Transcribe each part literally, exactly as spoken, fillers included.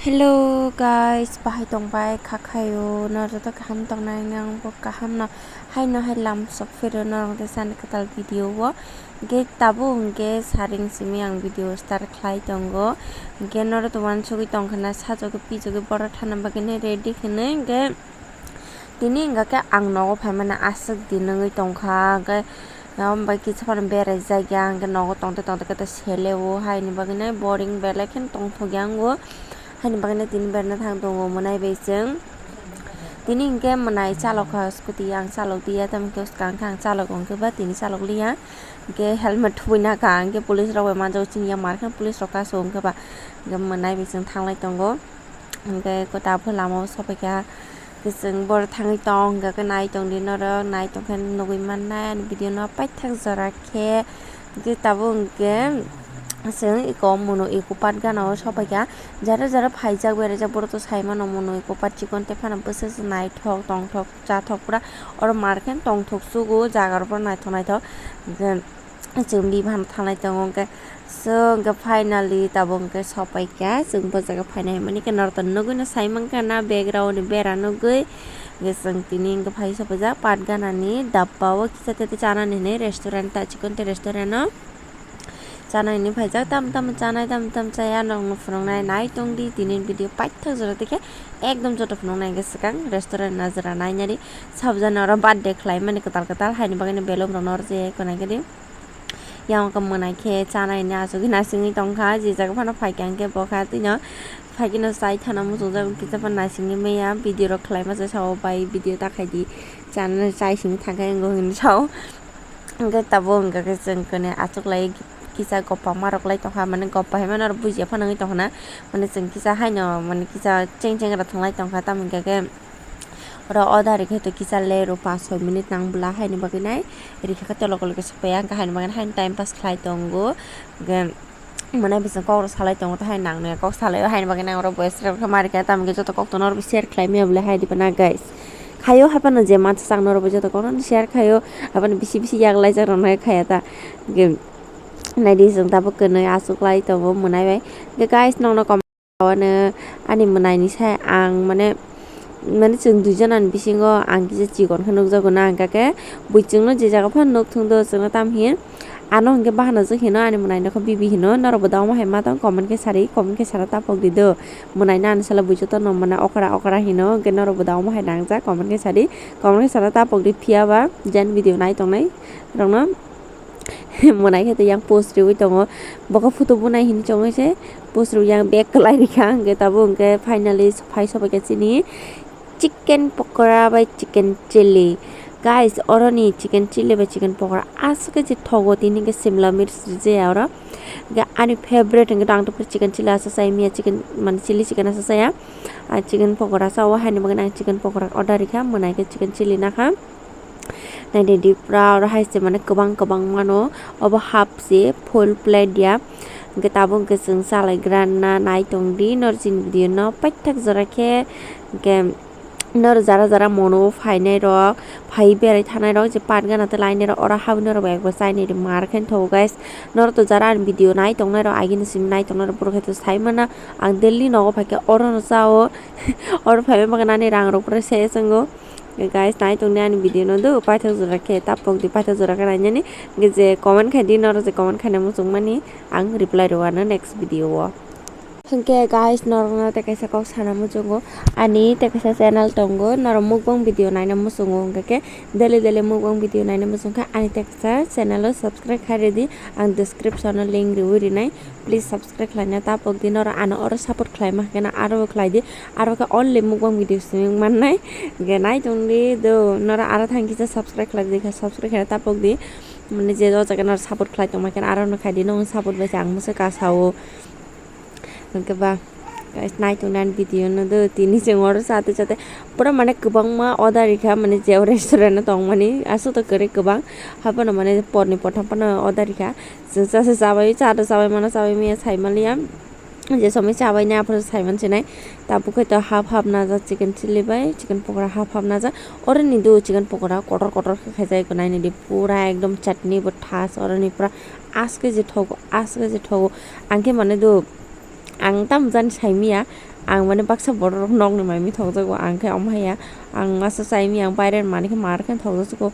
Hello guys, bahai tongbai kha khayo, no joto kaham tongnai, ang bo kaham no, haino hai lam sok phiro norok de sani kwtal video o, hwnkhe tabuk hwnkhe saring simi ang video start khlai tongo, hwnkhe norok to uansugwi tongkha na sajagwi pijagwi borok thana bagwi ready hwnwi hwnkhe. Tini hwnka khe ang nogo phaimani aswk din wngwi tongkha, hwnkhe abo bai kisa phano beraijak ya, hwnkhe nogo tongte tongte khe sele o, haini bagwino boring belai kheno tongthok ya wngo, haini bagwino tini berna thang tongo mwnai bai chwng. Tini hwnkhe mwnai chalokha scooty, ang chalok diya, tamo khe swkang khe ang chalok hwnkhe ba tini chalok liya, hwnkhe helmet thubui nakha, hwnkhe police rok bai manjak chini ya mar khe police rok kasu hwnkhe ba, hwnkhe mwnai bai chwng thanglai tongo. Hwnkhe kwtal phano lama o sopaikha, hwnkhe chwng borok thangwi tong, hwnkhe khe nai tongdi norok, nai tongkhe nugwi mannai ani video no paithak jora khe. Hwnkhe tabuk hwnkhe chwng eko mono eco park gana o sopaikha, jara jara phaijak beraijak borok to saimano mono eco park chikon tei phano bwswk se naithok tongthok chathok pura oro mar khe tongthok chugo jaga rok pura naithok naithok. Hwnkhe chwng bihano thanglai tongo hwnkhe. So hwnkhe finally tabuk hwnkhe sopaikha, chwng bo jaga phaina hinmani khe norok to nugwino saimankha na background ni bera nugwi. Hwnkhe chwng tini hwnkhe phai sopaijak park gana ni dabba o kisa tete chanani hinwi restaurant ta chikon te restaurant o chanani hinwi phaijak, tamo tamo chanai tamo tamo chaya norokno phunuknai nai tongdi tini video paithak jora tei khe ekdom joto phunuknai hwnkhe swkang restaurant najra nainani sabjani oro birthday khlaimani kwtal kwtal haini bagwino belum rokno oro je eko naikhe di. Yang khe mwnai khe chanai hwnwi asugwi naisingwi tongkha, je jaga phano phaikha hwnkhe bo kha twino phaikhe no chai thana muchungjak, kisa phano naisingwi manya video rok khlaima se sao bai video ta khaidi chanani chai simi thangkhe wngo hinwi sao. Hwnkhe tabuk hwnkha khe chwng kwnwi achuklai kisa goppa ma rwklai tongkha, mane goppa hinmano oro bujiya phano wngwi tongkha na, mane chwng kisa haino mane kisa cheng cheng rw thwnglai tongkha, tamo hwnkha khe. Oro order rikhe to kisa le ro paanch soi minute nang bwla haini bagwi nai rikha khe tolo kolo kisa paiya hwnkha haini bagwi haino time pass khlai tongo. Hwnkhe mwnai bising kok rok salai tongo tei haino nang nai kok salai o haini bagwi nang oro voice rok khe ma rikha tamo khe joto kok tono oro bo share khlai maya bwlai hai diba na guys. Khaio hai phano je mansa chang norok bo joto kok no share khaio hai phano bisi bisi yak laijak rok no khaya ta. Hwnkhe naidi chwng tabuk kwnwi achuklai tongo mwnai bai. Hwnkhe guys nokno kom. Ano ani mwnaini sai ang mane, mane chwng duijon ani bisingo ang kisa chikon khe nukjago na, hwnkha khe bui chwngno je jaga phano nuk thung do, chwngno tam hiya ano hwnkhe bahana jwk hino ani mwnaino khe bibi hino, norokbo da omo hai ma tong comment khe sari, comment khe sana tapok di do, mwnaino ani salo bui jotono mane okra okra hino, hwnkhe norokbo da omo hai nangjak comment khe sari, comment khe sana tapok di, phiya ba jen video nai tongnai rokno. Mwnai khe to yang post riui tongo, bo khe photo bunai hinwi chongwi se post riui yang back kwlai rikha, hwnkhe tabuk hwnkhe finally phai sobaikha chini chicken pokora bai chicken chilli. Guys, oroni chicken chilli bai chicken pokora aswk khe je thogo, tini hwnkhe simla mirch rijaya oro. Hwnkhe ani favorite hwnkhe to ang to chicken chilli asa chai manya, chicken mane chilli chicken asa chaya. Ah, chicken pokora sao, haini bagwi ang chicken pokora order rikha, mwnai khe chicken chilli nakha. Naidi pura oro hai se mane kwbang kwbang mano, obo half se full plate ya. Hwnkhe tabuk hwnkhe chwng chalaigra na nai tongdi, noro chini video no paithak jora khe. Hwnkhe noro jara jara mono phainai rok, phai berai thanai rok je park gana tei lainai rok oro habwi norok bai ekbar chainai di mar khe thogo guys. Norok to jara ani video nai tongnai rok agini simi nai tongnai rok borok khe to sai mano ang daily nogo phaikhe oro no chao. Oro phaibai bagwi nani rang rok pura se chwngo. Guys, nai tongdi ani video no do, paithak jora khe tapok di, paithak jora khe nainani. Hwnkhe je comment khai di, norok je comment khaina muchung mani ang reply rw anw next video o. Hwnkhe guys, norokno tei kaisa kok sana muchungo, ani tei kaisa channel tongo, norok mukbang video naina muchungo, hwnkhe khe daily daily mukbang video naina muchung khe ani tei kaisa channel o subscribe khai rwdi, ang description o link rwui rwnai. Please subscribe khlaina tapok di, norok ano oro support khlaima khe na aro bo khlai di, aro khe only mukbang video simi mannai. Hwnkhe nai tongdi do, norok aro thang kisa subscribe khlai di kha, subscribe khlaina tapok di, mane je o jaga norok support khlai tongma khe aro no khai di, nokni support bai se ang musa kasao. Hwnkhe ba guys, nai tongdi ani video no do, tini chwng oro chate chate pura mane kwbangma order rikha, mane je o restaurant o tongmani aswk to kwrwi kwbang, haphano mane porni portham phano order rikha. Chwng chasa chabai, cha rw chabai mano, chabai maya sai manliya. Je somoi chabai nai aphuru sai mansinai. Tabuk khe to half half najak chicken chilli bai chicken pokora half half najak. Oroni do chicken pokora kotor kotor khe khaijak eko nainidi pura ekdom chutney bo thas oroni pura aske je thogo aske je thogo. Ang khe mane do Ang tamo jani saimiya, ang mane baksa borok rok nokni mai mi thokjago, ang khe omo haiya, ang masa saimiya, ang baireni manwi khe mar khe thokjago,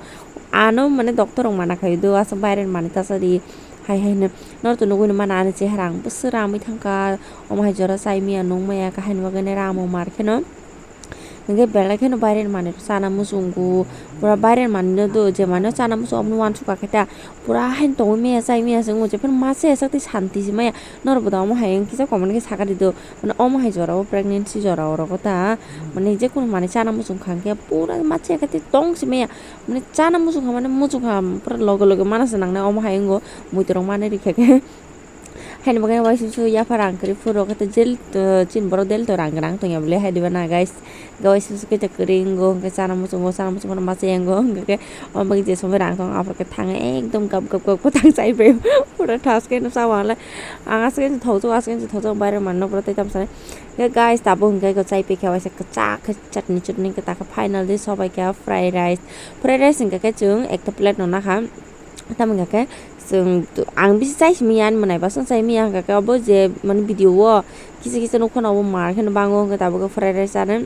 ano mane doctor rok mana khai do, aswk baireni manwi ta cha di, hai hai hino, norok to nugwi mano ani chehara, ang bwswk ramwi thangkha, omo hai jora saimiya, nungmaya, kahini bagwi ramo mar kheno. Hingke belai kheno baireni manwi chana muchungo, pura baireni manwi no do, je manwi chana muchungo, omo wansukha khe ta, pura haino tongwi maya, chai maya se wngwi, jephano ma chaya sak tei santi se maya, norok bo da omo hai wng kisa comment khe sakha di do, mane omo hai jora o pregnancy jora o rogo ta, mane jekunu manwi chana muchungkha hingke pura ma chaya khe tei tong se maya, mane chana muchungkha mane muchungkha pura loge loge mana se nangnai omo hai wngo, muitorok manwi rikha khe. Haini bagwi waisuksu yaphar rang kwrwi phuru khe tei jel, uh, chini borok del to rang gwnang tongya bwle hai diba na guys. Hwnkhe waisuksu khe kwrwi wngo, hwnkhe chana muchungo, chana muchungmano masa yango, hwnkhe khe omo bagwi je somoi rang tongo aphuru khe thangwi ekdom gap gap gap gap thang chai pai pura thas khe no cha wale. Ang aswk khe thokjak, aswk khe thokjak baire manno pura tei tamo sanai. Hwnkhe guys tabuk hwnkhe khe chai pai khe waisa kwchak khe chutney chutney khe ta khe final di sobai khe fried rice. Fried rice hwnkhe khe chwng ekta plate no nakha. Tamo hwnkha khe chwng, ang bisi chai simi ya, ani mwnai basong chai miya hwnkha khe obo je mane video o kisa kisa nukho na obo mar kheno bango hwnkhe tabuk khe fried rice chana.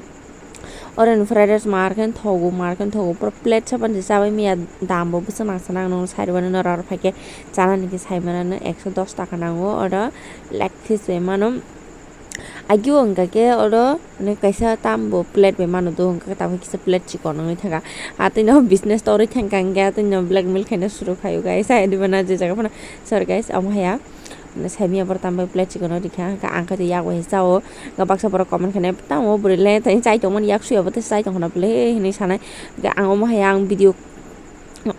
Oro ni fried rice mar kheno thogo, mar kheno thogo, pura plate sa pan se chabai miya, dam bo bwswk nang sana ang nung side o nw rw phaikhe chana hwnkhe sai mano ekso dos taka nango oro leg piece bai mano. Agio hwnkha khe oro, mane, kaisa tambo plate bai mano do, hwnkha khe tabuk kisa plate chikon wngwi thangkha. Atwino business torwi thangkha, hwnkhe atwino blackmail khaina suru khaio, guys. Hai diba na je jaga phano, sorry, guys, omo haya. Mane, saimanya borok tambai plate chikon rikha, hwnkha ang khe yago hai chao. Hwnkha baksa borok comment khainai, "Tamo bwrwi le tei chai tongmani yak suya bo tei chai tongkhna bwle," hinwi sanai. Hwnkha ang omo haya ang video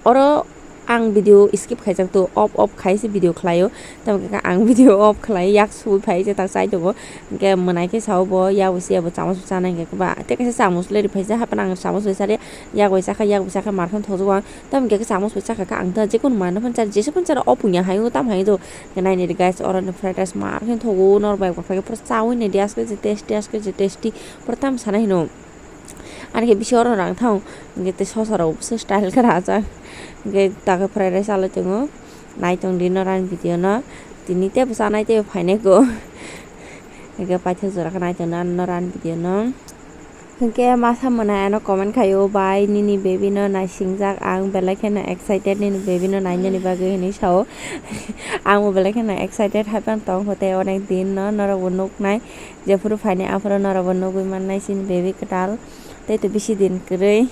oro ang video skip khaijak to, off off khai se video khlaio, tamo khe ang video off khlai yak sui phai se ta chai tongo, hwnkhe mwnai khe sao bo yak bai se abo chamos bai chanai hwnkhe ba tei kaisa chamos le ri phai se haphano ang chamos bai chaliya, yak bai chakha yak bai chakha mar khe thokjago ang, tamo khe chamos bai chakha khe ang ta jekunu manwi phano chari jesa phano chari ophung ya hai o tamo hai do, hwnkhe naini ri guys oro ni fried rice mar khe thogo norok bai kok khe pura chaui naidi aske je tasty aske je tasty pura tamo sanai hino. Ani khe bisi oro rang thang, hwnkhe tei sosa rok bwswk style khe rajak. Hwnkhe ta khe fried rice chalai tongo, nai tong di norani video no, tini teibo chanai teibo phainai kho. Hwnkhe paithak jora khe nai tong di norani video no. Hwnkhe masa mwnai ano comment khaio, "Bai, nini baby no naisingjak ang, belai kheno excited nini baby no nainani bagwi," hinwi sao. Ang bo belai kheno excited hai phano tong kho tei onek din no norok bo nuknai. Jephuru phainai aphuru norokbo nugwi mannai chini baby kwtal. Tei to bisi din kwrwi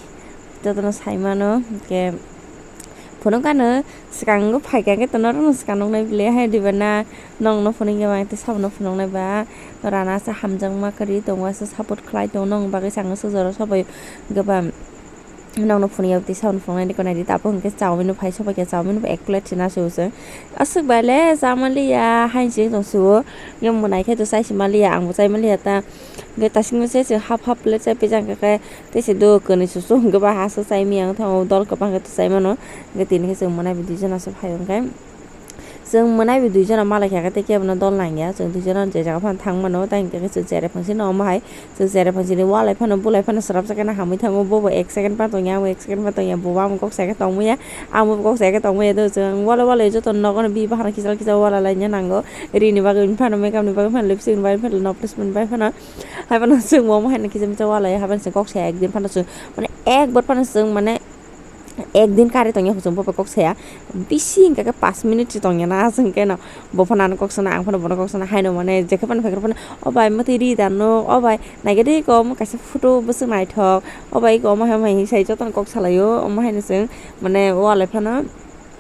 jotono sai mano, hwnkhe phunukgano swkango phaikha khe to norokno swkang nuknai bwle hai diba na nokno phunukya ba tei sabono phunuknai ba. Norok ano aswk hamjakma kwrwi tongo, aswk support khlai tongo, nokni bagwi chwng aswk jora sobai hwnkhe ba. Nokno phunukya tei sabono phunuknai nokho naidi, tabuk hwnkhe chowmin no phai sobai kha, chowmin bo ek plate se nasu se. Aswk bai le cha manliya, haini simi tong su o. Nini mwnai khe to chai si manliya, ang bo chai manliya ta. Hwnkhe ta simi se chwng half half plate chai pijak hwnkhe tei se do kwnwi susu hwnkhe ba ha se chai miya wng thango, dol kwbang khe to chai mano. Hwnkhe tini khe chwng mwnai bo duijon aswk phai o hwnkhe. Chwng mwnai bo duijono malai kha khe tei kebono dol nangya, chwng duijono je jaga phano thang mano, tei hwnkhe chwng cherai phansino omo hai, chwng cherai phansini walai phano bulai phano swrapsa khe hamwi thango, bobo ek second phano tongya, ang bo ek second phano tongya, bobo ang kok sai khe tongmaya, ang bo kok sai khe tongmaya do, chwng walai walai joto nogo no bini bahan kichal kichal walai laina nango, rini bagwi phano, makeup ni bagwi phano, lipstick ni bagwi phano, nail polish ni bagwi phano, hai phano chwng bo omo hai no kichal kichal walai, hai phano chwng kok sai ekdin phano chwng mane ekbar phano chwng mane. Ekdin kari tongya hwsong bo bai kok saya, bisi hwnkha khe pash minute se tongya na aswk hwnkhe no bo phano ano kok sana, ang phano bono kok sana, haino mane jekhe phano phaikhe phano, "O bai, mwtwi ri da no, o bai, naikhe de eko omo kaisa photo bwswk naithok, o bai, eko omo hai omo hai," hinwi sai jotono kok salaio, omo haino chwng mane walai phano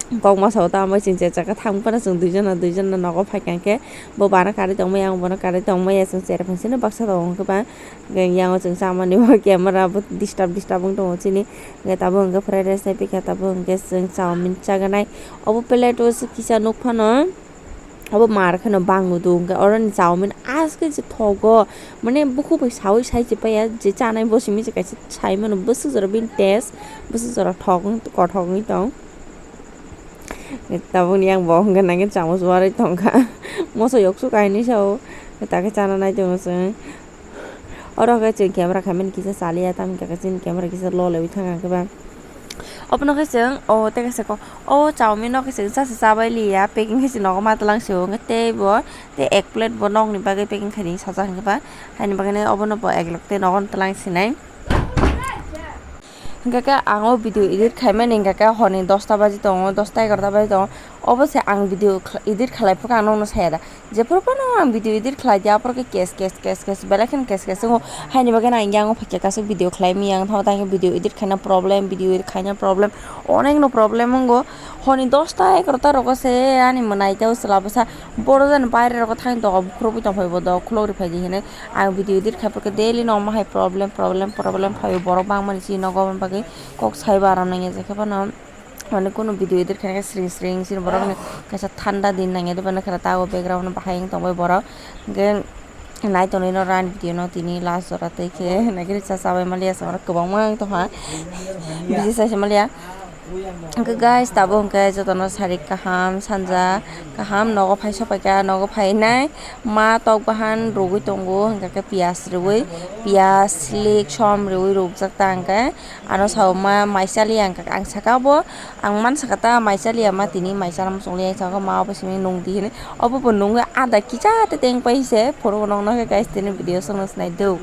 kok masa o tamo chwng je jaga thang phano chwng duijon no duijon no nogo phaikha hwnkhe bo bano kari tongmaya, ang bono kari tongmaya, chwng cherai phansino baksa tongo hwnkhe ba. Hwnkhe yango chwng chamani bo camera bo disturb disturb wng tongo chini. Hwnkhe tabuk hwnkhe fried rice tei pikha tabuk hwnkhe chwng chowmin chaganai. Obo plate o se kisa nukphano obo mar kheno bango do hwnkhe oroni chowmin aske se thogo. Mane bukhuk bai saui sai se paiya je chanai bo simi se kaisa sai mano bwswk jora bini taste bwswk jora thok wng kothok wngwi tong. Tabukni yang bo hwnkhe nangkhe chamos warwi tongkha. Moso yoksuk kainwi sao. Takhe chana nai tongo chwng. Oro khe chwng camera khaimani kisa chaliya, tamni khe chini camera kisa low lewi thangkha khe ba. Obono khe chwng o tei kaisa ko o chowmin no khe chwng cha cha chabai liya, packing khe chwng nogo ma twlang se o hwnkhe tei bo tei ek plate bo nokni bagwi packing khaini sajak hwnkhe ba, haini bagwi obono bo ek lok tei nogo twlang sinai. Hwnkhe khe ang o video edit khaimani hwnkhe khe horni dosta baji tongo, dosta egarota baji tongo, obo se ang video edit khlai phuru ang nokno saya da. Jephuru phano ang video edit khlai di, aphuru khe kes, kes, kes, kes, belai kheno kes, kes wngo. Haini bagwi ang yang phai khe kaisa video khlai mi, yang tamo tang video edit khaina problem, video edit khaina problem, onek no problem wngo. Horni dosta egarota rogo se ani mwnai tei chwla bwsa boro jani baire rogo thang tongo, khulogwi tong phai bo do, khulogri phai di hinwi ang video edit khai phuru khe daily no omo hai problem, problem, problem phaio, borok bangmani chini nogo, aboni bagwi kok sai bo aram nangya, je khe phano. Mane kunu video edit khaina khe sring sring sini borok ni kaisa thanda din nangya de bana khera tago background no bahai wng tongbai borok. Hwnkhe nai tonwi no rani video no tini last jora tei khe naikhe risa chabai maliya sa borok kwbangma wng tongkha. Bisi sai se maliya. Hwnkhe guys, tabuk hwnkhe jotono sarik kaham sanja kaham nogo phai sopaikha, nogo phainai ma tok bahan rwgwi tongo, hwnkhe khe piyaj rwgwi, piyaj, slik, som rwgwi rwkjak ta hwnkhe. Ano sao ma mai chaliya ang, ang saka bo, ang man saka ta mai chaliya ma tini mai chana muchung liya, ang saka ma obo simi nung di hinwi, obo bo nungwi ada kisa te teng pai se phuru nong nokhe guys tini video song nai do.